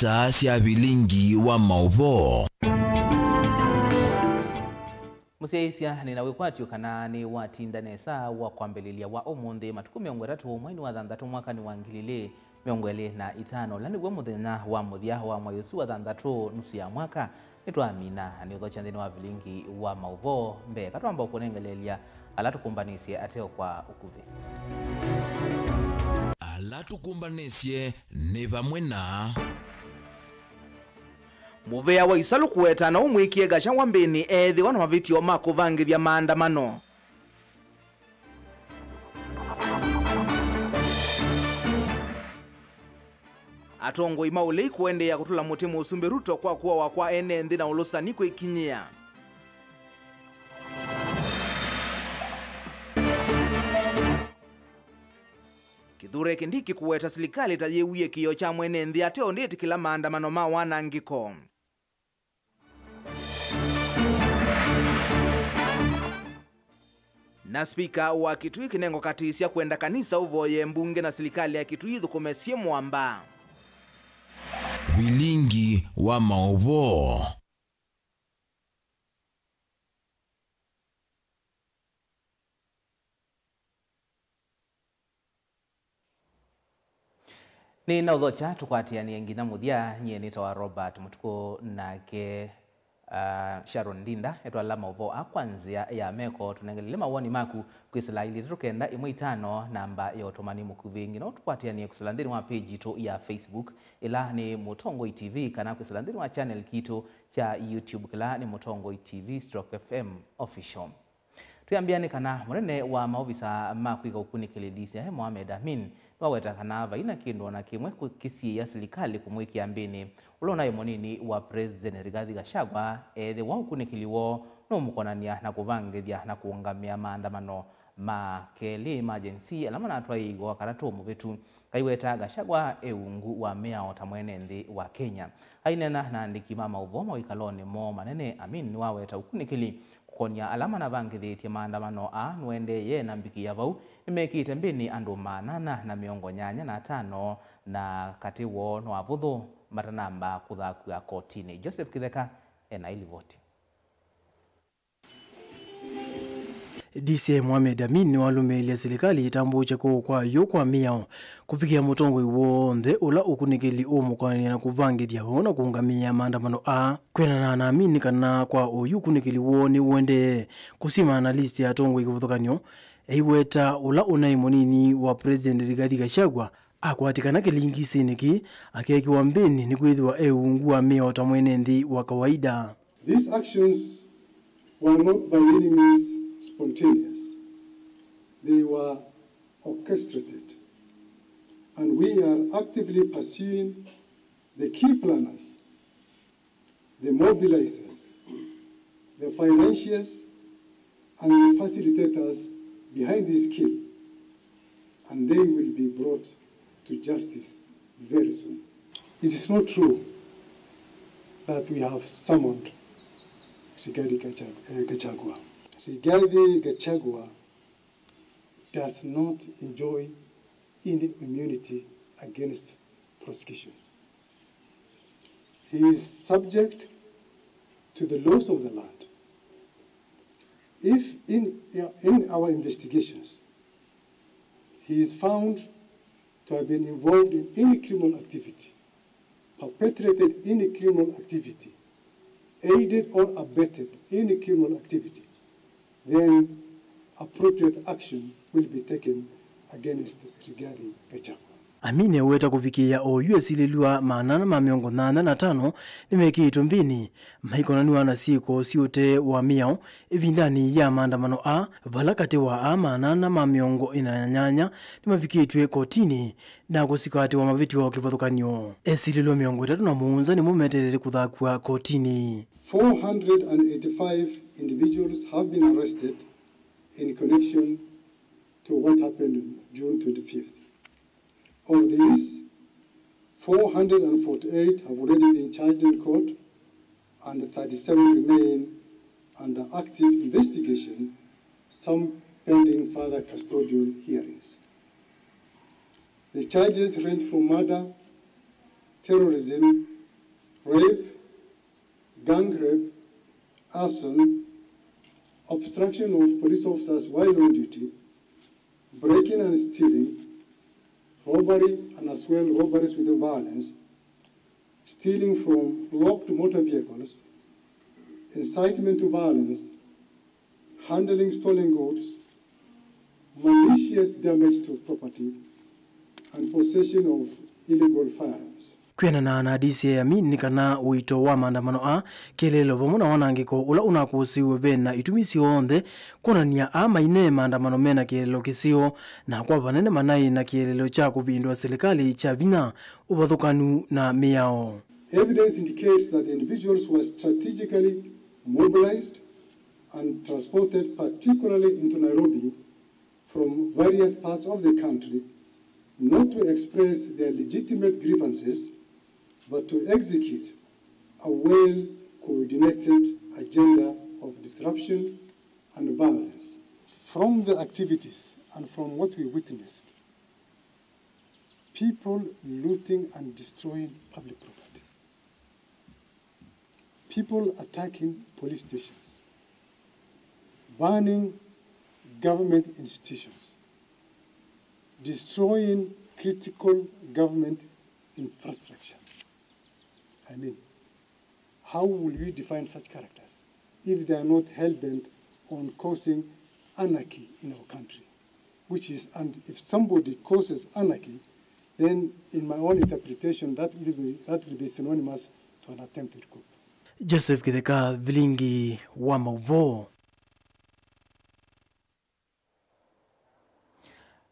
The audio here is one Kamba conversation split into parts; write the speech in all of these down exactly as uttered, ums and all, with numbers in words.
Star sya vilingi wa maũvoo. Mũsyaĩĩsya, nĩ na wĩkwatyo kana nĩ watinda nesa wa kwambĩlĩlya wa ũmũnthĩ, matukũ mĩongo ĩtatũ, mweinĩ wa thanthatũ, mwakanĩ wa ngili ilĩ mĩongo ĩlĩ na itano, ũla nĩw'o mũthenya wa mũthya wa mwei ũsu wa thanthatũ, nusu ya mwaka. Nĩtwamina na nĩũthokya nthĩnĩ wa vilingi wa maũvoo. Mbee, katwamba ũkũnengeleelya ala tũkũmbanĩsye ateo kwa ũkuvĩ. Ala tũkũmbanĩsye nĩ vamwe na mũvĩa wa Isalu kũweta na ũmwĩkie Gachagua mbĩnĩ eethĩwa na mavĩtyo ma kũvangĩthya maandamano. Atongoi ma ũlei kũendeea kũtũla mũtĩ Mũsumbĩ Ruto kwa kũawa kwa ene nthĩ na ũlũsani kwĩkinyĩa. Kithure Kindiki kũweta silikalĩ ta yĩwie kĩĩo kya mwene nthĩ ateo ndĩtĩkĩla maandamano ma wanangĩko. Na spika wa Kitui Kinengo Katisya kwenda kanisa ũvoye mbunge na silikalĩ ya Kitui ithũkũme syĩ mwamba. Vilingi wa maũvoo. Nĩ na ũthokya tũkwatĩanĩe nginya mũthya. Nyie nĩtawa Robert Mũtukũ, nake, ah, Sharon Ndinda etwala maũvoo aa kwa nzĩa ya meko. Tũnengelele mawoni maku kwĩsĩla ilĩ itatũ kenda ĩmwe itano, namba ya ũtũmani mũkuvĩ. Nginya tũkwatĩanĩe kwĩsĩla nthĩnĩ wa page yitũ ya Facebook, ĩla nĩ Mũtongoi T V, kana kwĩsĩla nthĩnĩ wa channel kitũ kya YouTube, kĩla nĩ Mũtongoi T V stroke F M Official. Twĩambĩa nĩ kana mũnene wa maovisa ma kwĩka ũkunĩkĩli D C I Mohamed Amin nĩwaweta kana vai na kĩndũ o na kĩmwe kũ-, kĩsiĩĩa silikalĩ kũmwĩkĩa mbĩnĩ ũla ũnaĩ mũnini wa President Rigathi Gachagua ethĩwa ũkunĩkĩli woo nũũmũkonany'a na kũvangĩthya na kũũngamĩa maandamano ma kelĩ ma Gen Z ala manatwaĩĩiwe Wakatatũ mũvĩtu. Kaiweta Gachagua e ungu wa mĩao ta mwene nthĩ wa Kenya. Aineena na andĩki ma maũvoo mawĩkalonĩ moo manene, Amin nĩwaweta ũkunĩkĩli kũkonya ala manavangĩthĩtye maandamano aa nũendeeye na mbikĩ ya vau nĩmekĩte mbĩnĩ andũ maana ana na mĩongo nyanya na atano, na katĩ woo no avũthũ matanamba kũthakw'a kotinĩ. Joseph Kĩtheka ena ĩlivoti. D C I Mohamed Amin nĩwalũmĩĩlye silikalĩ ĩtambũũkye kũũ kwa yo kwa mĩao kũvikĩa mũtongoi w'onthe ũla ũkunĩkĩli ũũmũkonany'a na kũvangĩthya vau na kũũngamĩa maandamano aa. Kwĩanana na Amin nĩ kana kwa oyu ũkunĩkĩli woo nĩũendee kũsimana na list ya atongoi kĩvathũkany'o, eiweta ũla ũnaĩ mũnini wa President Rigathi Gachagua akwatĩkana kĩlingisinĩ kĩĩ, akeekĩwa mbĩnĩ nĩkwĩthĩwa e ungu wa mĩao ta mwene nthĩ wa kawaida. These actions were not by any means spontaneous. They were orchestrated. And we are actively pursuing the key planners, the mobilizers, the financiers, and the facilitators behind this scheme, and they will be brought to justice very soon. It is not true that we have summoned Rigathi Gacha-, eh, Gachagua. Rigathi Gachagua does not enjoy any immunity against prosecution. He is subject to the laws of the land. If in, in our investigations he is found to have been involved in any criminal activity, perpetrated any criminal activity, aided or abetted any criminal activity, then appropriate action will be taken against Rigathi Gachagua. Amin eweta kũvikĩĩa oyu esilĩlw'a maana ana ma mĩongo nyanya na atano nĩmekĩĩtwe mbĩnĩ, maikonanw'a na syĩko syĩ ũtee wa mĩao ĩvindanĩ ya maandamano aa, vala katĩ wa aa maana ana ma mĩongo ĩna na nyanya nĩmavikĩtw'e kotinĩ na kũsikatĩwa mavĩtyo kĩvathũkany'o. Esilĩlw'a mĩongo ĩtatũ na mũonza nĩmo meteelete kũthakw'a kotinĩ. Four hundred and eighty-five individuals have been arrested in connection to what happened on June twenty-fifth. Of these, four hundred and forty-eight have already been charged in court and thirty-seven remain under active investigation, some pending further custodial hearings. The charges range from murder, terrorism, Rape, gang rape, arson, obstruction of police officers while on duty, breaking and stealing, robbery and as well robberies with violence, stealing from locked motor vehicles, incitement to violence, handling stolen goods, malicious damage to property, and possession of illegal firearms. Kwĩanana na D C I Amin nĩ kana ũito wa maandamano aa, kĩeleelo vamwe na wanangĩko ũla ũnakũsĩiwe ve na itumi syonthe kwonany'a aa maine maandamano mena kĩeleelo kĩseo, na kwa vanene manaĩ na kĩeleelo kya kũvindũa silikalĩ kya vinya, ũvathũkanu na mĩao. Evidence indicates that the individuals were strategically mobilized and transported particularly into Nairobi from various parts of the country, not to express their legitimate grievances, but to execute a well-coordinated agenda of disruption and violence. From the activities and from what we witnessed, people looting and destroying public property, people attacking police stations, burning government institutions, destroying critical government infrastructure. I mean, how will we define such characters if they are not hell-bent on causing anarchy in our country? Which is, and if somebody causes anarchy, then in my own interpretation, that will be, that will be synonymous to an attempted coup. Joseph Kitheka, Vilingi wa Mauvoo.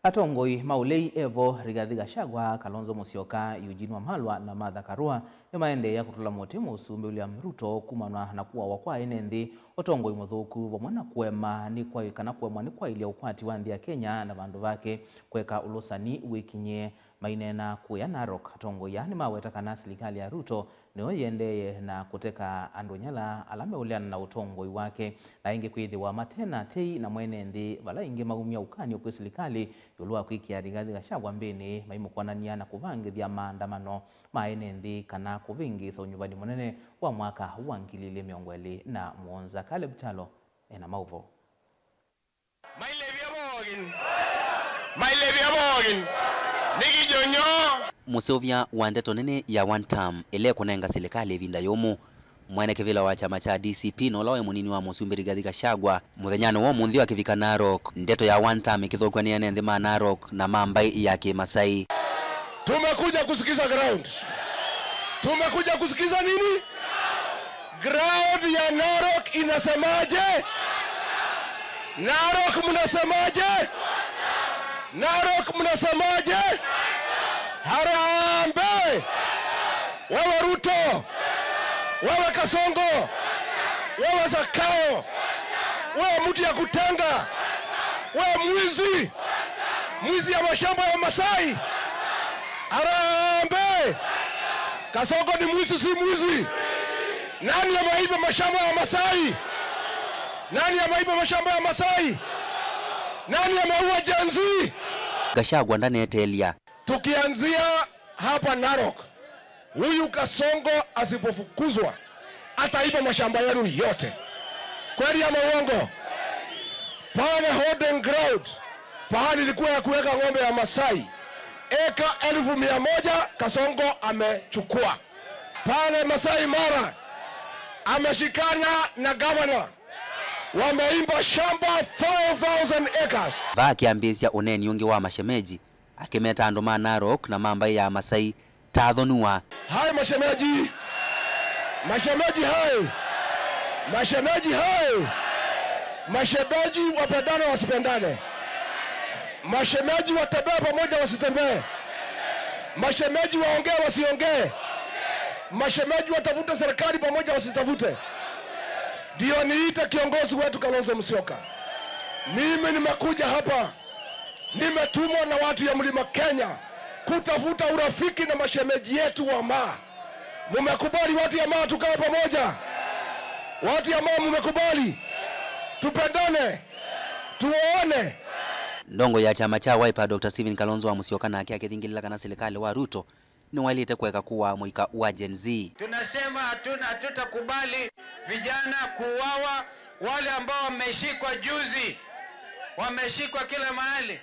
Atongoi ma ũlei evo Rigathi Gachagua, Kalonzo Musyoka, Eugene Wamalwa na Martha Karua nĩmaendeea kũtũla mũtĩ Mũsumbĩ William Ruto kumana na kũawa kwa ene nthĩ, ũtongoi mũthũku, vamwe na kũema nĩ kwa, kana kũemwa nĩ kwaĩlya ũkwati wa nthĩ ya Kenya na vandũ vake kweka ũlũsani wĩkinyĩe. Maineena kũya Narok, atongoi aa nĩmaweta kana silikalĩ ya Ruto nĩyo yĩendeeye na kũteka andũ nyala ala meũleana na ũtongoi wake, na ĩngĩ kwĩthĩwa mate na tei na mwene nthĩ, vala ĩngĩ maumya ũkany'o kwĩ silikalĩ ĩũlũ wa kwĩkĩa Rigathi Gachagua mbĩnĩ, maimũkonany'a na kũvangĩthya maandamano ma ene nthĩ kana kũvĩngĩĩsa ũnyuvani mũnene wa mwaka wa ngili ilĩ mĩongo ĩlĩ na mũonza. Caleb Kyalo ena maũvoo. Mailevya bogin. Mailevya bogin. Nĩkĩ jonyo? Mũseũvya wa ndeto nene ya One Term ĩla ĩkũnenga silikalĩ ĩvinda yũmũ, mwene kĩvĩla wa kyama kya D C P na ũla waĩ mũnini wa Mũsumbĩ Rigathi Gachagua, mũthenyanĩ wa ũmũnthĩ akĩvika Narok, ndeto ya One Term ĩkĩthũkw'a nĩ ene nthĩ ma Narok na ma mbaĩ ya Kĩmasai. Tumekuja kusikiza ground. Tumekuja kusikiza nini? Ground ya Narok inasemaje? Narok mnasemaje? Narok mnasemaje? Harambee! Wewe Ruto, wewe Kasongo, wewe Zakayo, wewe mtu ya kutenga, wewe mwizi, mwizi ya mashamba ya Masai. Harambee! Kasongo ni mwizi, si mwizi? Nani ameiba mashamba ya Masai? Nani ameiba mashamba ya Masai? Nani ameua Gen Z? Gachagua ndaneteelya. Tukianzia hapa Narok, huyu Kasongo asipofukuzwa, ataiba mashamba yenu yote. Kweli ama uongo? Pale holding ground, pahali ilikuwa ya kuweka ng'ombe ya Masai, eka elfu mia moja Kasongo amechukua. Pale Masai Mara, ameshikana na gavana, wameimba shamba five thousand acres. Vaa akĩambĩĩsya ũneeni ũngĩ wa mashemeji, akĩmeta andũ ma Narok na ma mbaĩ ya Masai ta athonua. Hai mashemeji! Mashemeji hai! Mashemeji hai! Mashemeji wapendane wasipendane. Mashemeji watembee pamoja wasitembee. Mashemeji waongee wasiongee. Mashemeji watafute serikali pamoja wasitafute. Ndio niite kiongozi wetu Kalonzo Musyoka. Mimi nimekuja hapa, nimetumwa na watu ya Mlima Kenya kutafuta urafiki na mashemeji yetu wa Maa. Mumekubali watu ya Maa tukae pamoja? Watu ya Maa mumekubali? Tupendane? Tuoane? Ndongo ya kyama kya Wiper, Doctor Stephen Kalonzo wa Musyoka, nake akĩthingĩlĩla kana silikalĩ wa Ruto nĩwaĩlĩte kũeka kũaa mũika wa Gen Z. Tunasema hatuna, hatutakubali vijana kuuawa. Wale ambao wameshikwa juzi, wameshikwa kila mahali.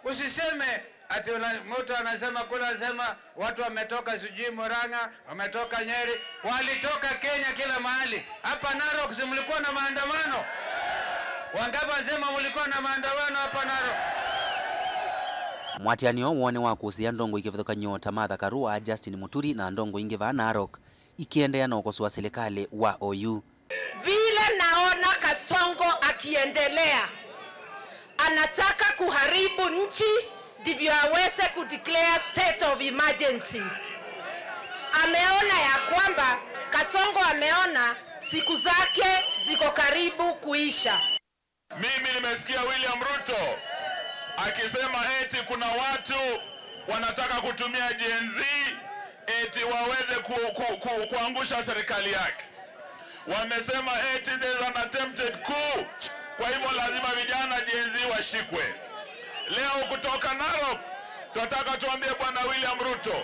Usiseme ati una-, mtu anasema kule, anasema watu wametoka sijui Murang'a, wametoka Nyeri, walitoka Kenya kila mahali. Hapa Narok si mlikuwa na maandamano? Wangapi wanasema mlikuwa na maandamano hapa Narok? Mũatĩanĩo woo nĩ wa kũsĩĩa ndongoi kĩvathũkany'o ta Martha Karua, Justin Muturi na ndongoi ingĩ vaa Narok, ikĩendeea na ũkosoa silikalĩ wa oyu. Vile naona Kasongo akiendelea, anataka kuharibu nchi ndivyo aweze kudeclare state of emergency. Ameona ya kwamba, Kasongo ameona siku zake ziko karibu kuisha. Mimi nimesikia William Ruto akisema eti kuna watu wanataka kutumia Gen Z eti waweze ku, ku, ku, kuangusha serikali yake. Wamesema eti there is an attempted coup, kwa hivyo lazima vijana Gen Z washikwe. Leo kutoka Narok, tunataka tuambie Bwana William Ruto,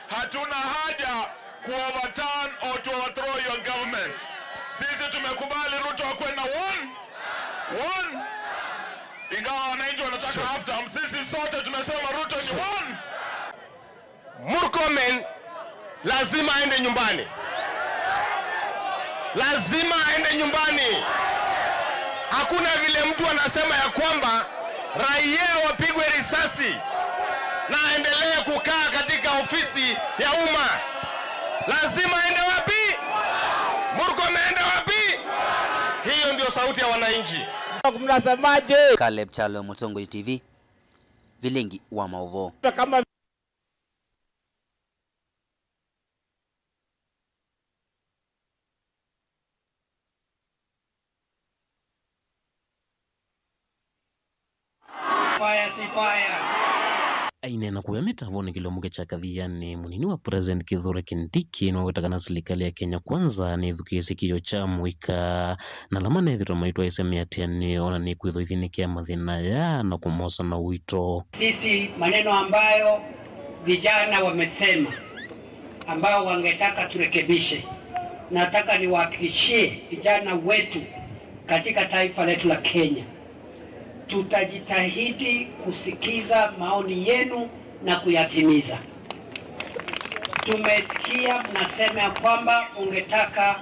hatuna haja ku overturn or to overthrow your government. Sisi tumekubali Ruto akuwe na one, one. Ingawa wananchi wanataka half term, sisi sote tumesema Ruto ni one. Murkomen lazima aende nyumbani. Lazima aende nyumbani. Hakuna vile mtu anasema ya kwamba raia wapigwe risasi na aendelee kukaa katika ofisi ya umma. Lazima aende wapi? Murkomen aende wapi? Hiyo ndio sauti ya wananchi. Mnasemaje? Caleb Kyalo, Mũtongoi T V, Vilingi wa Maũvoo. Fire si fire. Aineena kũya mĩtavonĩ kĩlombo kya Kathiani, mũnini wa President Kithure Kindiki nĩwaweta kana silikalĩ ya Kenya Kwanza nĩthukĩĩsye kĩĩo kya mũika na ala manethĩtwe maitwaĩsya mĩatĩanĩo na nĩkwĩthwa ithinĩkĩa mathĩna aya na kũmosa na ũito. Sisi, maneno ambayo vijana wamesema, ambao wangetaka turekebishe, nataka niwahakikishie vijana wetu katika taifa letu la Kenya, tutajitahidi kusikiza maoni yenu na kuyatimiza. Tumesikia mnasema ya kwamba ungetaka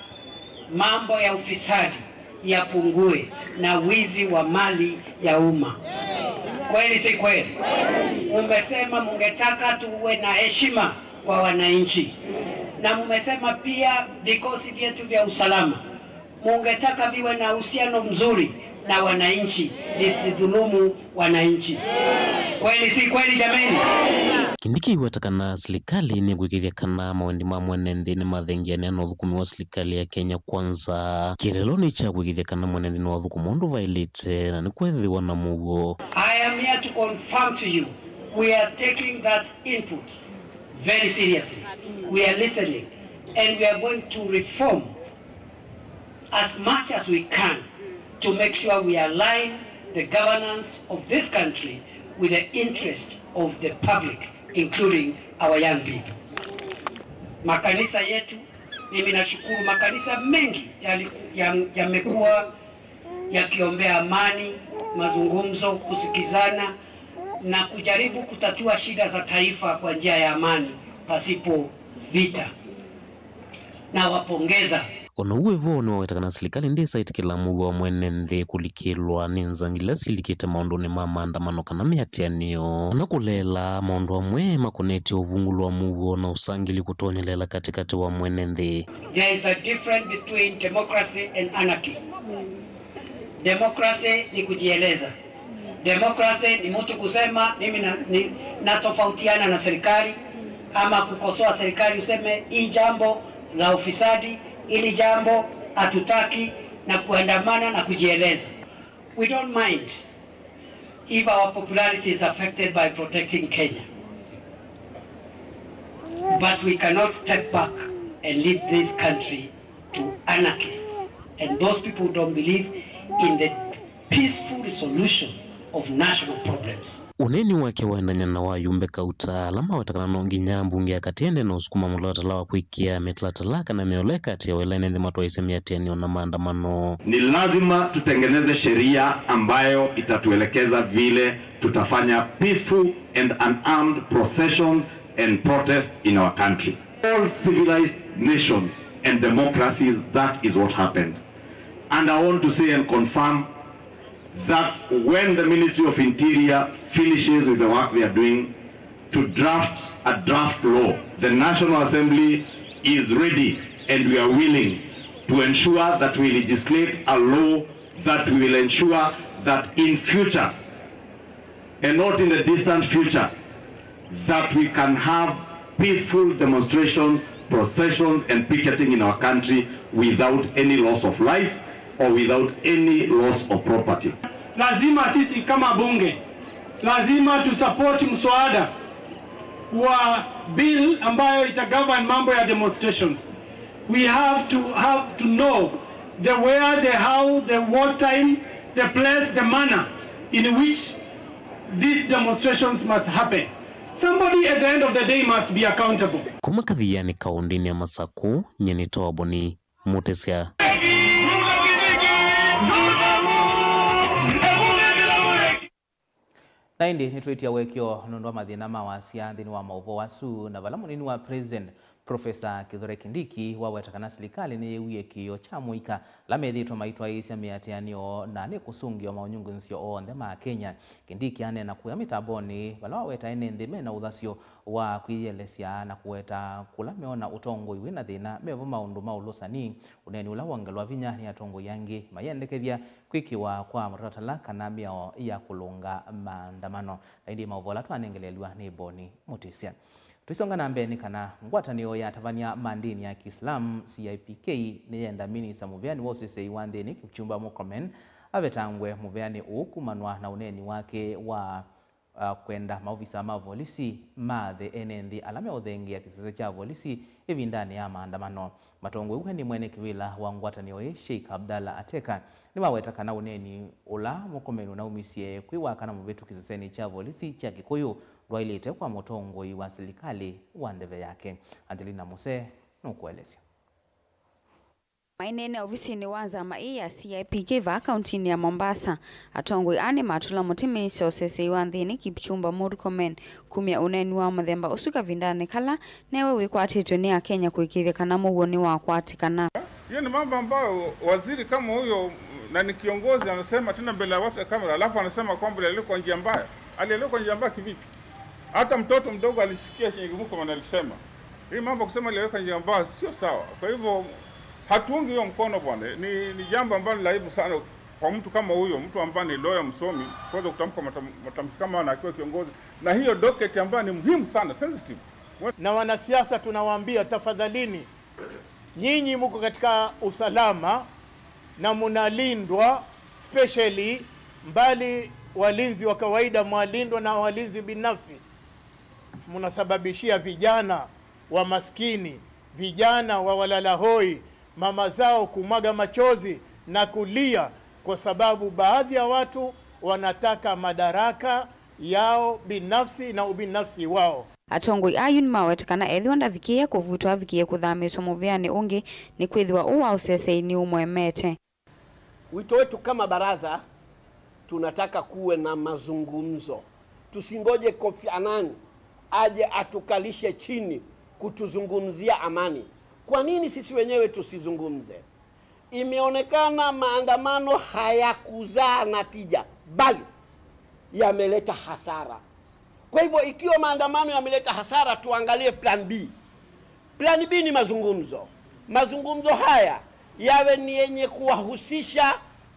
mambo ya ufisadi yapungue na wizi wa mali ya umma. Kweli si kweli? Umesema mungetaka tuwe na heshima kwa wananchi, na mumesema pia vikosi vyetu vya usalama mungetaka viwe na uhusiano mzuri na wananchi, visidhulumu wananchi. Kweli si kweli, jameni? Kindiki aiweta kana silikalĩ nĩkwĩkĩĩthya kana mawendi ma mwene nthĩ nĩmathengeanĩa na ũthũkũmi wa silikalĩ ya Kenya Kwanza. Kĩeleelo nĩ kya kwĩkĩĩthya kana mwene nthĩ nĩwathũkũma ũndũ vaĩlĩte na nĩkwethĩwa na mũuo. I am here to confirm to you, we are taking that input very seriously. We are listening and we are going to reform as much as we can to make sure we align the governance of this country with the interest of the public, including our young people. Makanisa yetu, mimi nashukuru makanisa mengi yali-, ya-, yamekuwa yakiombea amani, mazungumzo, kusikizana na kujaribu kutatua shida za taifa kwa njia ya amani pasipo vita. Nawapongeza. O na ũu wĩ vo, nĩwaweta kana silikalĩ ndĩsaĩtĩkĩla mũuo wa mwene nthĩ kũlikĩlwa nĩ nzangili ila silikĩte maũndũnĩ ma maandamano kana mĩatĩanĩo, kana kũleela maũndũ amwe makonetye ũvungũlo wa mũuo na ũsangili kũtonyelela katĩkatĩ wa mwene nthĩ. There is a difference between democracy and anarchy. Democracy ni kujieleza. Democracy ni mtu kusema, "Mimi na, ni, natofautiana na serikali," ama kukosoa serikali, useme, "Hii jambo la ufisadi, hili jambo hatutaki," na kuandamana na kujieleza. We don't mind if our popularity is affected by protecting Kenya. But we cannot step back and leave this country to anarchists and those people who don't believe in the peaceful resolution of national problems. Ũneeni wake waendany'a na wa ayumbe kauta ala mawetakana no nginya mbunge ya katĩ ende na ũsukuma mũtalatala wa kwĩkĩa mĩtalatala kana mĩolo ĩkatĩawa ĩla ene nthĩ matwaĩĩsye mĩatĩanĩo na maandamano. Ni lazima tutengeneze sheria ambayo itatuelekeza vile tutafanya peaceful and unarmed processions and protests in our country. All civilized nations and democracies, that is what happened. And I want to say and confirm that when the Ministry of Interior finishes with the work they are doing to draft a draft law, the National Assembly is ready and we are willing to ensure that we legislate a law that we will ensure that in future, and not in the distant future, that we can have peaceful demonstrations, processions and picketing in our country without any loss of life or without any loss of property. Lazima sisi kama bunge, lazima tusupport mswada wa bill ambayo itagovern mambo ya demonstrations. We have to have to know the where, the how, the what time, the place, the manner in which these demonstrations must happen. Somebody at the end of the day must be accountable. Kuma Kathiani kaũndĩnĩ ya Masakũ, nyie nĩ Toboni Mũtĩsya. Na ĩndĩ nĩtwĩtya ũekeo nũndũ wa mathĩna ma wasya nthĩnĩ wa maũvoo asu, na vala mũnini wa President, Professor Kithure Kindiki, waweta kana silikalĩ nĩyĩwie kĩĩo kya mũika ala methĩĩtwe maitwaĩĩsya mĩatĩanĩo na nĩkũsũngĩwa maũnyungunyĩsyo onthe ma Kenya. Kindiki aneena kũya mĩtambonĩ vala waweta ene nthĩ mena ũthasyo wa kwĩyĩelesya na kũweta kũla meona ũtongoi wĩ na thĩna, mevo maũndũ ma ũlũsani, ũneeni ũla wongelwa vinya nĩ atongoi angĩ, mayendekethya kwĩkĩwa kwa mũtalatala kana mĩao ya kũlũnga maandamano. Na ĩndĩ maũvoo ala twanengeleelw'a nĩ Boni Mũtĩsya. Tũisonga na mbee nĩ kana ngwatanĩo ya atavany'a ma ndĩni ya Kĩislamu, C I P K, nĩyenda minista mũveanĩ wa ũseseĩ wa nthĩnĩ Kipchumba Murkomen avetangwe mũveanĩ ũũ kumanwa na ũneeni wake wa uh, kwenda maovisa ma volisi maathe ene nthĩ ala meũthengeea kĩsese kya volisi ĩvindanĩ ya maandamano. Matongoi w'o nĩ mwene kĩvĩla wa ngwatanĩo ĩĩ, Sheikh Abdallah Ateka, nĩmaweta kana ũneeni ũla Murkomen ũnaumisye kwĩ wa kana mũvĩtu kĩsesenĩ kya volisi kya Kikuyu ndwaĩlĩte kwa mũtongoi wa silikalĩ wa ndeve yake. Angelina Muse nũkũelesya. Maineene ovisinĩ wa nzama ĩĩ ya C I P K vaa kauntinĩ ya Mombasa, atongoi aa nĩmatũla mũtĩ minista ũseseĩ wa nthĩnĩ Kipchumba Murkomen kumya ũneeni wa mũthemba ũsu kavindanĩ kala newe wĩkwatĩtwe nĩ Akenya kũĩkĩĩthya kana mũuo nĩwakwatĩkana. Hiyo ni mambo ambayo waziri kama huyo na ni kiongozi anasema tena mbele ya watu ya kamera, alafu anasema kwamba alielekwa kwa njia mbaya. Alielekwa kwa njia mbaya kivipi? Hata mtoto mdogo alisikia chenye Murkomen alisema. Hii mambo kusema alielekwa kwa njia mbaya sio sawa. Kwa hivyo hatuungi hiyo mkono bwana. Ni, ni jambo ambalo la aibu sana kwa mtu kama huyo, mtu ambaye ni lawyer msomi, kuweza kutamka matam-, matamshi kama hayo akiwa kiongozi. Na hiyo docket ambayo ni muhimu sana, sensitive. Na wanasiasa tunawaambia, tafadhalini, nyinyi mko katika usalama na mnalindwa, specially mbali walinzi wa kawaida, mwalindwa na walinzi binafsi. Mnasababishia vijana wa maskini, vijana wa walala hoi, mama zao kumwaga machozi na kulia kwa sababu baadhi ya watu wanataka madaraka yao binafsi na ubinafsi wao. Atongoi ayu nĩmawete kana ethĩwa ndavikĩĩe kũvutwa avikĩĩe kũthamĩĩswa mũvĩanĩ ũngĩ nĩkwĩthĩwa ũũ wa ũseseĩ nĩũmũemete. Wito wetu kama baraza, tunataka kuwe na mazungumzo. Tusingoje Kofi Annan aje atukalishe chini kutuzungumzia amani. Kwa nini sisi wenyewe tusizungumze? Imeonekana maandamano hayakuzaa natija, bali yameleta hasara. Kwa hivyo, ikiwa maandamano yameleta hasara, tuangalie plan B. Plan B ni mazungumzo. Mazungumzo haya yawe ni yenye kuwahusisha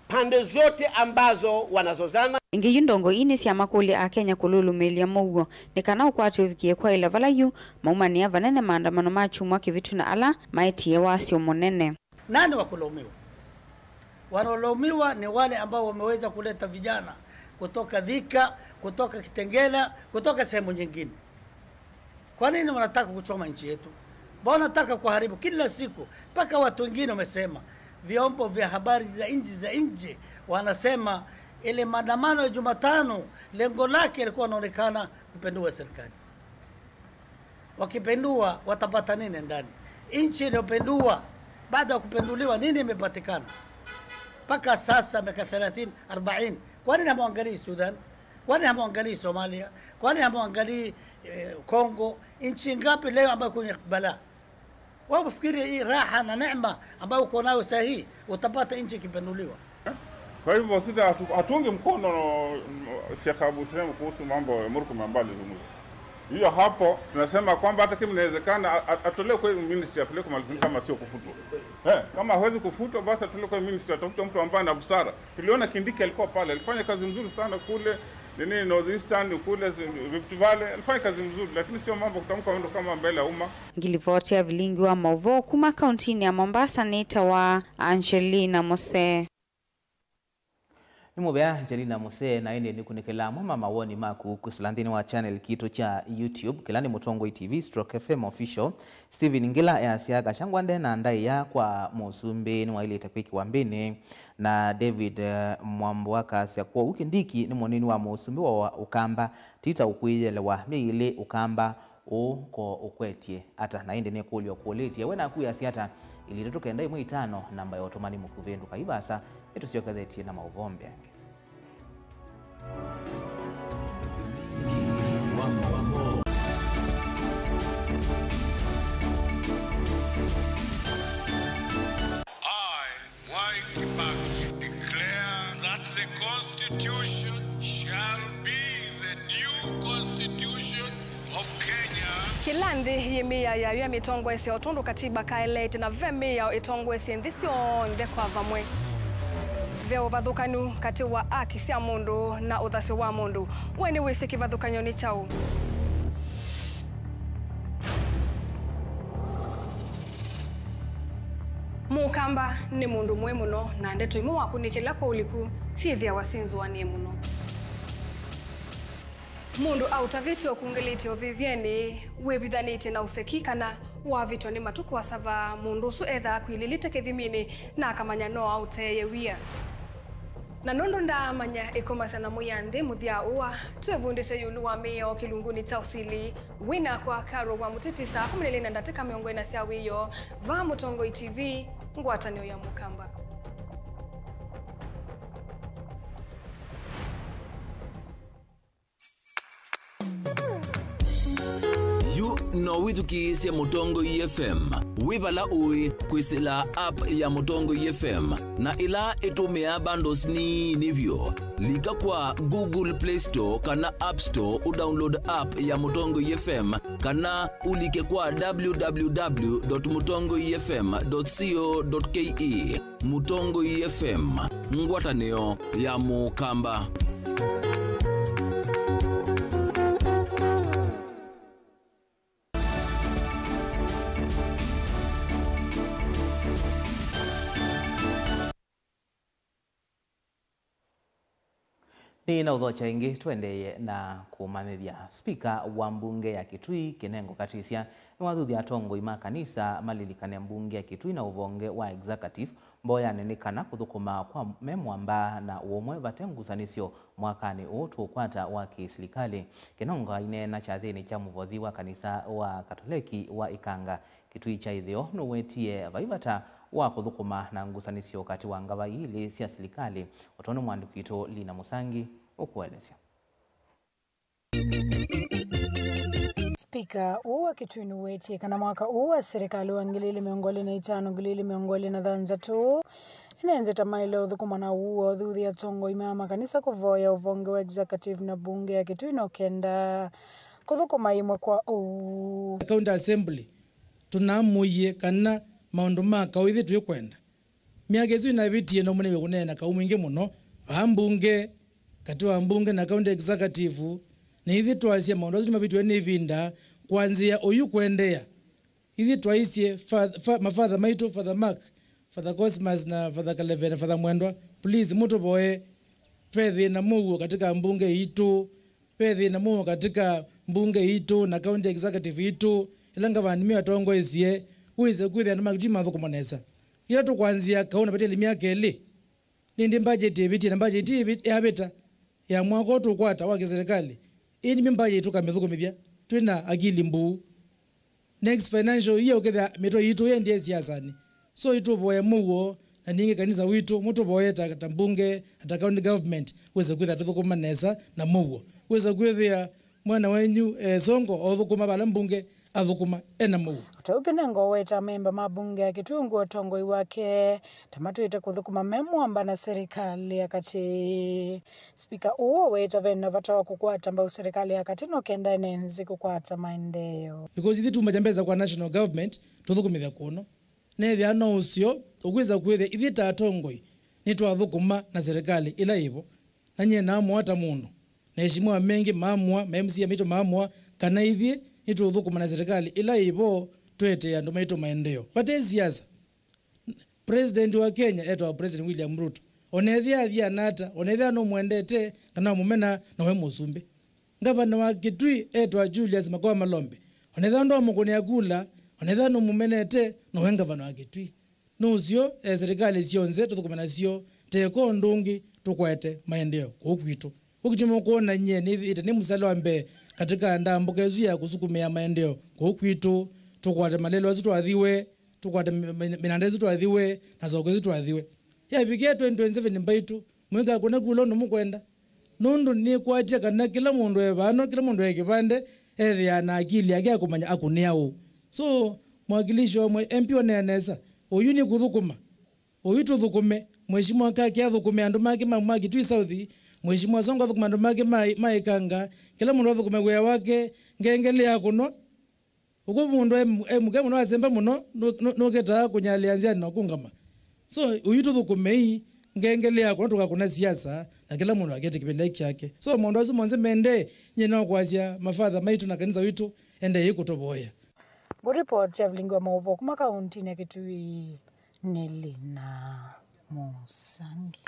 pande zote ambazo wanazozana. Ĩngĩ yu ndongoi ii nĩsyamakũlya Akenya kũlũlũmĩĩlya mũuo nĩ kana ũkwate ũvikĩe kwaĩla vala yu maumanĩa vanene maandamano ma kyumwa kĩvĩtu na ala maetie wasyo mũnene. Nani wa kulaumiwa? Wanaolaumiwa ni wale ambao wameweza kuleta vijana kutoka Thika, kutoka Kitengela, kutoka sehemu nyingine. Kwa nini wanataka kuchoma nchi yetu? Mbona wanataka kuharibu kila siku? Mpaka watu wengine wamesema, vyombo vya habari za nchi za nje wanasema Ile maandamano ya Jumatano, lengo lake ilikuwa inaonekana kupindua serikali. Wakipindua, watapata nini ndani? Nchi iliyopindua, baada ya kupinduliwa, nini imepatikana? Mpaka sasa, miaka thelathini, arobaini. Kwani hamwangalii Sudan? Kwani hamwangalii Somalia? Kwani hamwangalii, eh, Congo? Nchi ngapi leo ambayo kwenye balaa? Wewe ufikiri hii raha na neema ambayo uko nayo saa hii utapata nchi ikipinduliwa? Kwa hivyo sita hatu-, hatuungi mkono, mm, Sheikh Abu Shuaim kuhusu mambo ya Murkomen ambayo alizungumza. Hiyo hapo tunasema kwamba hata kama inawezekana, a-, a-, atolewe kwa ministry, apelekwe mahali kama sio kufutwa. Eh, kama hawezi kufutwa, basi atolewe kwa ministry, atafute mtu ambaye ana busara. Tuliona Kindiki alikuwa pale, alifanya kazi mzuri sana kule, nini, North Eastern, kule Rift Valley, alifanya kazi mzuri, lakini sio mambo kutamka mambo kama mbele ya umma. Ngilivoti ya vilingi wa mauvoo kuma kauntinĩ ya Mombasa nĩtawa Angelina Mose. Nĩ mũvea Angelina Mose, na ĩndĩ nĩkunĩkĩla amwe ma mawoni maku kwĩsĩla nthĩnĩ wa channel kitũ kya YouTube, kĩla nĩ Mũtongoi T V stroke F M Official. Stephen Ngila easya, Gachagua nde na ndaĩa kwa mũsumbĩ, nĩwaĩlĩte kwĩkĩwa mbĩnĩ. Na David, eh, Mwambu akasya, kwoou Kindiki nĩ mũnini wa mũsumbĩ wa Ũkamba, ti ta ũkwĩyelewa myei ĩlĩ Ũkamba, ũũ ko ũkwetye ata? Na ĩndĩ nĩkũlyo kũlĩtye, we naku wĩasya ata? Ili itatũ kenda ĩmwe itano, namba ya ũtũmani mũkuvĩ. Ndũkai vaasa, nĩtũsyokethetye na maũvoo mbeange. I, Mwai Kibaki, declare that the Constitution shall be the new Constitution of Kenya. Kĩla nthĩ yĩ mĩao yayo ya mĩtongoesye o tondũ katiba kaeleete, na ve mĩao ĩtongoesye nthĩ syonthe kwa vamwe. Ve ũvathũkanu katĩ wa aki sya mũndũ na ũthasyo wa mũndũ. We nĩwĩsĩ kĩvathũkany'o nĩ kyaũ? Mũkamba nĩ mũndũ mũĩ mũno, na ndeto imwe wakunĩkĩla kwa ũliku syĩthĩawa syĩ nzũanĩe mũno. Mũndũ aũtavĩtye ũkungĩlĩtye ũvĩvyenĩ, wĩvithanĩtye na ũseki, kana wavĩtwa nĩ matũ kũasava, mũndũ ũsu ethaa akwilĩlĩte kĩthiminĩ na akamanya no aũteeye wia. Na nũndũ ndaamanya ĩkomasya na mũya nthĩ mũthya ũa, twĩvundĩsye ĩũlũ wa mĩao kĩlungunĩ kya ũsili. Wĩ nakwa Carol wa Mũtiti saa kũmi na ilĩ na ndatĩka mĩongo ĩna sya wĩoo, vaa Mũtongoi T V, ngwatanĩo ya Mũkamba. Yu no wĩthukĩĩsye Mũtongoi F M wĩ vala ũĩ kwĩsĩla app ya Mũtongoi F M, na ĩla ĩtũmĩaa bundles nini vyũ. Lika kwa Google Play Store kana App Store ũdownload app ya Mũtongoi F M, kana ũlike kwa w w w dot mũtongoi f m dot co dot k e. Mũtongoi F M, ngwatanĩo ya Mũkamba. Nĩ na ũthokya ĩngĩ, tũendeeye na kũmanyĩthya. Spika wa mbunge ya Kitui, Kinengo Katisya, nĩwathuthya atongoi ma kanisa malilikane mbunge ya Kitui na ũvonge wa executive mboyanĩ nĩ kana kũthũkũma kwa me mwamba na ũũmwe vate ngusanĩsyo mwakanĩ ũũ tũũkwata wa kĩsilikalĩ. Kinengo aineena kyathĩnĩ kya mũvothi wa kanisa wa Katoleki wa Ikanga Kitui kya Ĩtheo nũwetie vai vata wa kũthũkũma na ngusanĩsyo katĩ wa ngava ii ilĩ sya silikalĩ, o tondũ mwandĩki witũ Lina Mũsangi ũkũelesya. Spika ũũ wa Kitui nũwetie kana mwaka ũũ wa silikalĩ wa ngili ili mĩongo ĩlĩ na itano, ngili ili mĩongo ĩlĩ na thanthatũ, ĩnenzeta maĩle ũthũkũma na ũu wa ũthuthya atongoi ma makanisa kũvoya ũvonge wa executive na mbunge ya Kitui no kenda kũthũkũma ĩmwe kwa ũu. County Assembly, tũnamũie kana maũndũ ma kaũ ithyĩ twĩkwenda. Myaka ĩsu ĩnavĩtie, no mũnĩwe kũneena kaũ mwingĩ mũno vaa mbunge, katĩ wa mbunge na county executive, na ithyĩ twasya maũndũ asu nĩmavĩtwe nĩ ĩvinda, kwanzĩa oyu kũendeea. Ithyĩ twaisye fa-, fa-, mafather maitũ, Father Mark, Father Cosmas na Father Kaleve na Father Mwendwa, please, mũtũvoye. Ve thĩna mũuo katika mbunge itũ, ve thĩna mũuo katika mbunge itũ na county executive itũ, ĩla ngavana nĩwe atongoesye, wĩse kwĩthĩa andũ ma Kitui mathũkũma nesa. Ĩla tũkwanzĩa kaũ na vatĩlĩ myaka ĩlĩ, Ĩndĩ mbajeti ĩvĩtie, na mbajeti ĩvĩ-, yavĩta ya mwaka ũũ tũkwata wa kĩserĩkalĩ, ĩĩ nĩmyo mbajeti tũkamĩthũkũmĩthya twĩ na akili mbuu. Next financial year ũkethĩa mĩtwe yitũ yendie siasanĩ. So itũvoye mũuo, na ningĩ kanisa witũ mũtũvoye ta, ta mbunge, ta county government, wĩse kwĩthĩa tũthũkũma nesa na mũuo. Wĩse kwĩthĩa mwana wenyu, eh, Sonko othũkũma vala mbunge athũkũma ena mũuo. O ta ũu Kĩnengo weta amemba ma mbunge ya Kitui ũtongoi wake ta matwĩte kũthũkũma me mwamba na serikali ya katĩ. Spika ũũ weta ve na vata wa kũkwata mbau serikali ya katĩ no kenda ene nthĩ kũkwata maendeeo. Because ithyĩ tumakya mbesa kwa national government tũthũkũmĩthya kũno. Nethĩa no ũseo ũkwĩsa kwĩthĩa ithyĩ ta atongoi nĩtwathũkũma na serikali ĩla ĩvo. Na nyie namũa ta mũndũ, na eshimiwa mengĩ mamũa, ma M C A maitũ mamũa, kana ithyĩ nĩtũũthũkũma na serikali ĩla ĩvo tũetee andũ maitũ maendeeo. Vate siasa. President wa Kenya etwa President William Ruto. Onethĩa athiana ata, onethĩa nũmwendete kana ũmũmena, nowe mũsumbĩ. Ngavana wa Kitui etwa Julius Makoa Malombe. Onethĩa ndwamũkũnĩa kula, onethĩa nũmũmenete, nowe ngavana wa Kitui. Nũseo, eh, serikali syonthe tũthũkũme nasyo, teko ũndũ ũngĩ tũkwete maendeeo kũu kwitũ. Ũkitimo kwona nyie nĩthĩĩte nĩ mũsala wa mbee katika ndambũka ĩsu ya kũsukumĩa maendeeo kũu kwitũ, tũkwate malelũ asu twathiwe, tũkwate mi-, mi-, mĩnanda ĩsu twathiwe, na soko ĩsu twathiwe. Yavikia twenty twenty-seven mbaitũ, mwĩka kũna kula ũndũ mũkwenda. Nũndũ nĩkwatya kana kĩla mũndũ e vano, kĩla mũndũ e kĩvande, ethĩaa na akili yake ya kũmanya akũnĩa ũũ. So, mwakilishi wa mwe-, M P onea nesa, ũyu nĩ kũthũkũma. Ũyu tũthũkũme. Mheshimiwa Kaki athũkũme andũ make ma, ma Kitui South. Mheshimiwa Sonko athũkũme andũ make ma, ma Ikanga. Kĩla mũndũ athũkũme wĩa wake. Ngengele ya kũnwa. Ũkw'o mũndũ e, e mũke mũno, asemba mũno, nũ-, nũ-, nũketaa kũnyalĩa nzĩanĩ na kũngama. So, ũyu tũthũkũmei, ngengele ya kũnwa tũkakũna siasa, na kĩla mũndũ akete kĩvĩla kyake. So, maũndũ asu monthe mende, nyie no kwasya mafatha maitũ na kanisa witũ, endei kũtũvoya. Ngũripoti ya vilingi wa maũvoo kuma kauntinĩ ya Kitui nĩ Lina Mũsangi.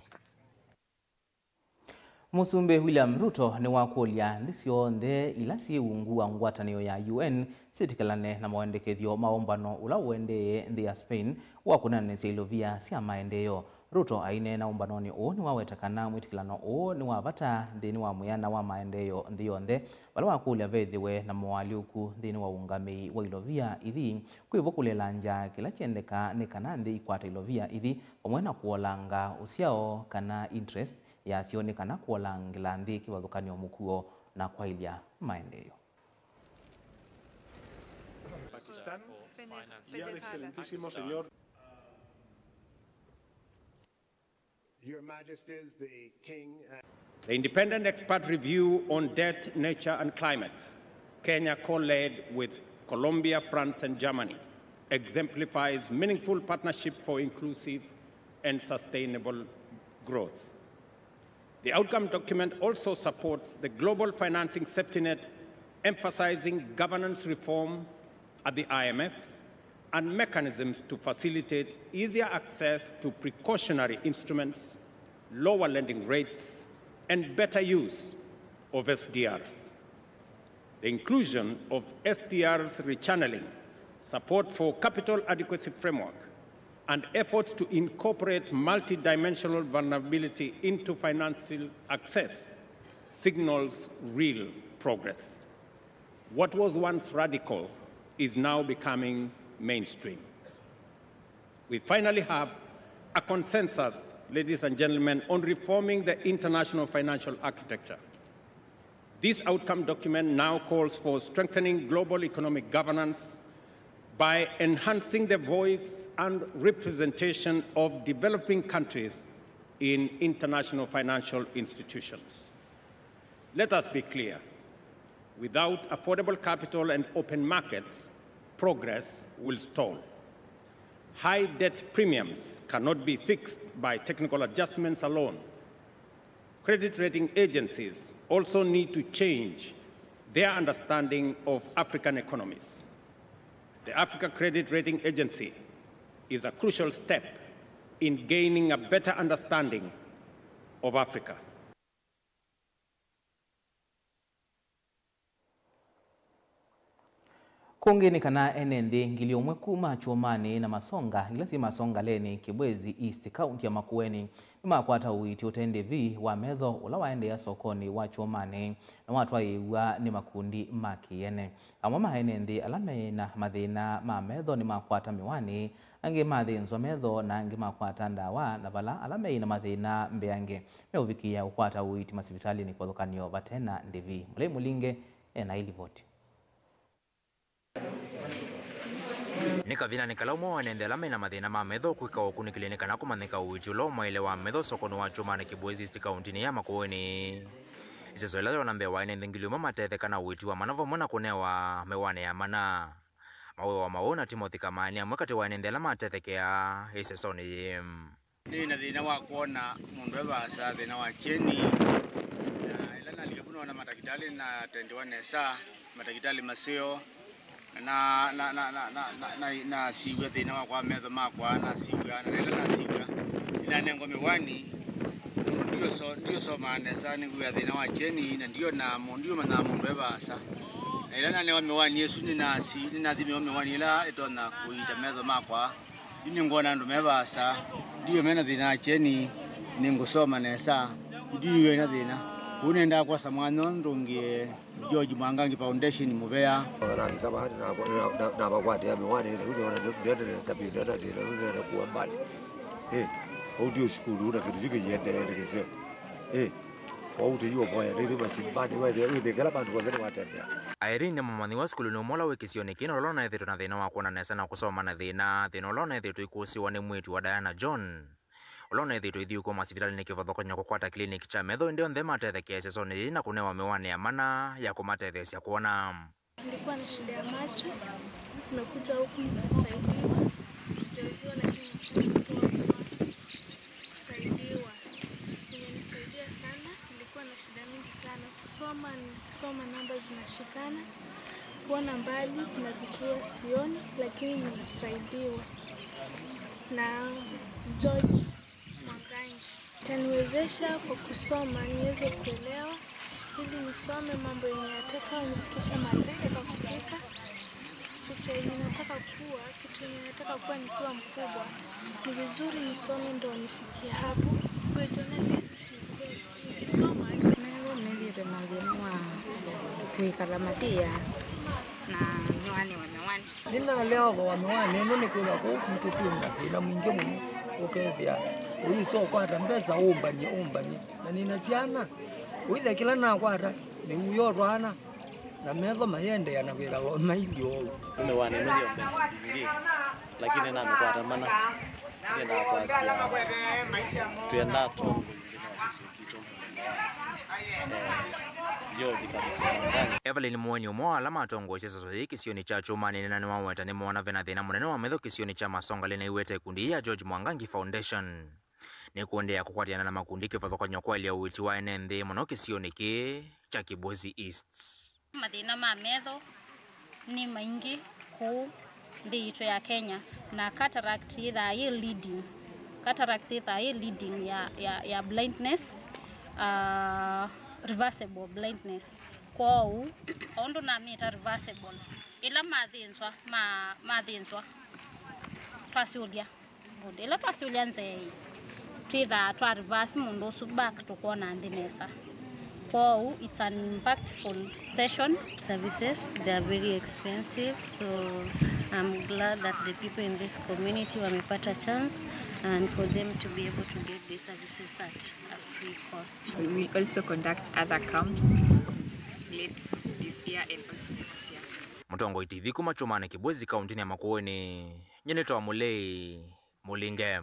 Mũsumbĩ William Ruto nĩwakũlya nthĩ syonthe ila syĩ ungu wa ngwatanĩo ya U N syĩtĩkĩlane na mawendekethyo ma ũmbano ũla ũendee nthĩ ya Spain wa kũneenanĩsya ilovia sya maendeeo. Ruto aineena ũmbanonĩ ũũ nĩwaweta kana mwĩtĩkĩlano ũũ nĩ wa vata nthĩnĩ wa mwĩana wa maendeeo nthĩ yonthe, vala wakũlya vethĩwe na moalyũku nthĩnĩ wa ũũngamĩi wa ilovia ithi, kwĩvo kũlelangya kĩla kyendekaa nĩ kana nthĩ ikwata ilovia ithi, vamwe na kũolanga ũsyao kana interest yasyo nĩ kana kũolangĩla nthĩ kĩvathũkany'o mũkuo na kwaĩlya maendeeo. Pakistan. Fede-, ya Fede Fala. Excelentísimo señor. Your Majesties, the King, uh, The Independent Expert Review on Debt, Nature and Climate, Kenya co-led with Colombia, France and Germany, exemplifies meaningful partnership for inclusive and sustainable growth. The outcome document also supports the global financing safety net, emphasizing governance reform at the I M F and mechanisms to facilitate easier access to precautionary instruments, lower lending rates, and better use of S D Rs. The inclusion of S D Rs rechanneling, support for capital adequacy framework, and efforts to incorporate multidimensional vulnerability into financial access signals real progress. What was once radical is now becoming mainstream. We finally have a consensus, ladies and gentlemen, on reforming the international financial architecture. This outcome document now calls for strengthening global economic governance by enhancing the voice and representation of developing countries in international financial institutions. Let us be clear. Without affordable capital and open markets, progress will stall. High debt premiums cannot be fixed by technical adjustments alone. Credit rating agencies also need to change their understanding of African economies. The Africa Credit Rating Agency is a crucial step in gaining a better understanding of Africa. Kũngĩ nĩ kana ene nthĩ ngili ũmwe kuma Kyũmanĩ na Masonga, ila syĩ Masongaleni, Kibwezi East, kaunti ya Makueni, nĩmakwata ũiiti ũte ndĩvi wa metho ũla waendeea sokonĩ wa Kyũmanĩ na watwaĩĩw'a nĩ makundi ma kĩene. Amwe ma ene nthĩ ala me na mathĩna ma metho nĩmakwata mĩwani, angĩ mathĩnzwa metho, na angĩ makwata ndawa, na vala ala me na mathĩna mbeange meũvikĩĩa kũkwata ũiiti masivitalĩnĩ kĩvathũkany'o vate na ndĩvi. Mũlei Mũlinge ena ĩlivoti. Nĩ kavindanĩ kala ũmwe wa ene nthĩ ala me na mathĩna ma metho kwĩka ũkunĩkĩli nĩ kana kũmanyĩka ũiiti ũla ũmaĩle wa metho sokonĩ wa Kyũmanĩ, Kibwezi East, kauntinĩ ya Makueni. Ĩseso ĩla yoona mbee wa ene nthĩ ngili ũmwe matetheka na ũiiti wa mana vamwe na kũnewa mĩwani ya mana. Mawĩwa Maũ na Timothy Kamaya nĩ amwe katĩ wa ene nthĩ ala matethekeaa ĩsesonĩ yĩĩ. Nĩ na thĩna wa kwona mũndũ e vaasa, thĩna wa kyeni. Na ĩla nalika vu noona matakĩtalĩ, natendiwa nesa, matakĩtalĩ maseo. Na, na, na, na, na, na, na, nasiw'a thĩna wakwa wa metho makwa, nasiw'a, na ĩla nasiw'a, nĩnanengwa mĩwani, nũndũ ndiũso-, ndiũsomaa nesa, nĩw'aa thĩna wa kyeni, na ndiona mũ-, ndiũmanyaa mũndũ e vaasa. Na ĩla nanewa mĩwani ĩsu, nĩnasi-, nĩnathimĩwa mĩwani ĩla ĩtonya kũiita metho makwa. Yu nĩngwona andũ me vaasa, ndiwe me na thĩna wa kyeni, nĩngũsoma nesa, ndiwe na thĩna. Ũu nĩendaa kwosa mwanya ũndũngĩe George Mwangangi Foundation mũvea. Nalika vaa, navakwatĩa mĩwani, na yu nĩona ndĩendele nesa vyũ, ndĩona thĩna, yu nĩenda kũwa mbali. Ĩ, ũu ndio sukulu, na kĩndũ kyu kĩiendeele nĩ kĩseo. Ĩ, Wauti yu ũvoya nĩ ithuĩ masimbani, wethĩa wĩthĩkĩla vandũ vonthe nĩwatembea. Irene nĩ mũmanyĩw'a sukulunĩ ũmwe ũla wĩ kĩsionĩ kĩĩ, na ũla ũnaĩthĩtwe na thĩna wa kwona nesa na kũsoma na thĩna, thĩna ũla ũnaĩthĩtwe ũikũsĩwa nĩ mwĩĩtu wa Diana John, ũla ũnaĩthĩtwe ithiũkũa masivitalĩnĩ kĩvathũkany'o kũkwata kliniki kya metho, ĩndĩ onthe matethekea ĩsesonĩ yĩĩ na kũnewa mĩwani ya mana ya kũmatetheesya kwona. Nilikuwa na shida ya macho, nimekuja huku nikasaidiwa, sijauziwa lakini nimekuja kusaidiwa. Imenisaidia sana, nilikuwa na shida mingi sana. Kusoma, nikisoma namba zinashikana, kuona mbali kuna vitu huwa sioni, lakini nimesaidiwa na George Mwangangi. Itaniwezesha kwa kusoma niweze kuelewa, ili nisome mambo yenye nataka nifikishe mahali nataka kufika. Future yenye nataka kuwa, kitu yenye nataka kuwa nikiwa mkubwa. Ni vizuri nisome ndo nifikie hapo. Kuwa journalist, nikuwe nikisoma. Metho methiĩte na thĩna wa kwĩkala matĩa na mĩwani wa mĩwani. Nĩnalea ũthooa mĩwani ĩno nĩkwĩthĩwa kũu kwitũ twĩ na thĩna mwingĩ mũno ũkethĩa ũyĩsa ũkwata mbesa ũmbany'e, ũmbany'e, na nĩ na syana. Ũithya kĩla nakwata mĩw'ũ yo twana, na metho mayendeea na kwĩkala o mailyĩ oou. Mĩwani ĩno yĩ o mbesa mbingĩ, lakini namĩkwata mana. Nĩendaa kwasya twendaa tondũ ĩngĩ no kĩsio kitũ. Eh, yo thikamisya Mwangangi. Evelyn Mueni, ũmwe wa ala matongoesye ĩseso yĩĩ kĩsionĩ kya Kyũmanĩ, na nĩwaweta nĩmoona vena thĩna mũnene wa metho kĩsionĩ kya Masongaleni, aiweta ĩkundi yĩĩ ya George Mwangangi Foundation. Nĩkũendeea kũkwatĩana na makundi kĩvathũkany'o kwaĩlya ũiiti wa ene nthĩ mũno kĩsionĩ kĩĩ kya Kibwezi East. Mathĩna ma metho nĩ maingĩ kũũ nthĩ yitũ ya Kenya, na cataract yĩthaa yĩ leading, cataract yĩthaa yĩ leading ya, ya, ya blindness, uh, reversible blindness. Kwoou, o ũndũ namĩta reversible, ĩla mathĩnzwa, ma, mathĩnzwa, twasũlya Good. Ĩla twasũlya nzĩa ĩĩ, twĩthaa twa reverse mũndũ ũsu back tũkwona nthĩ nesa. Kwoou, it's an impactful session. Services, they are very expensive, so I'm glad that the people in this community wamepata chance and for them to be able to get the services at a free cost. We will also conduct other camps late this year and also next year. Mũtongoi T V kuma Kyũmanĩ Kibwezi, kauntinĩ ya Makueni, nyie nĩtawa Mũlei Mũlinge.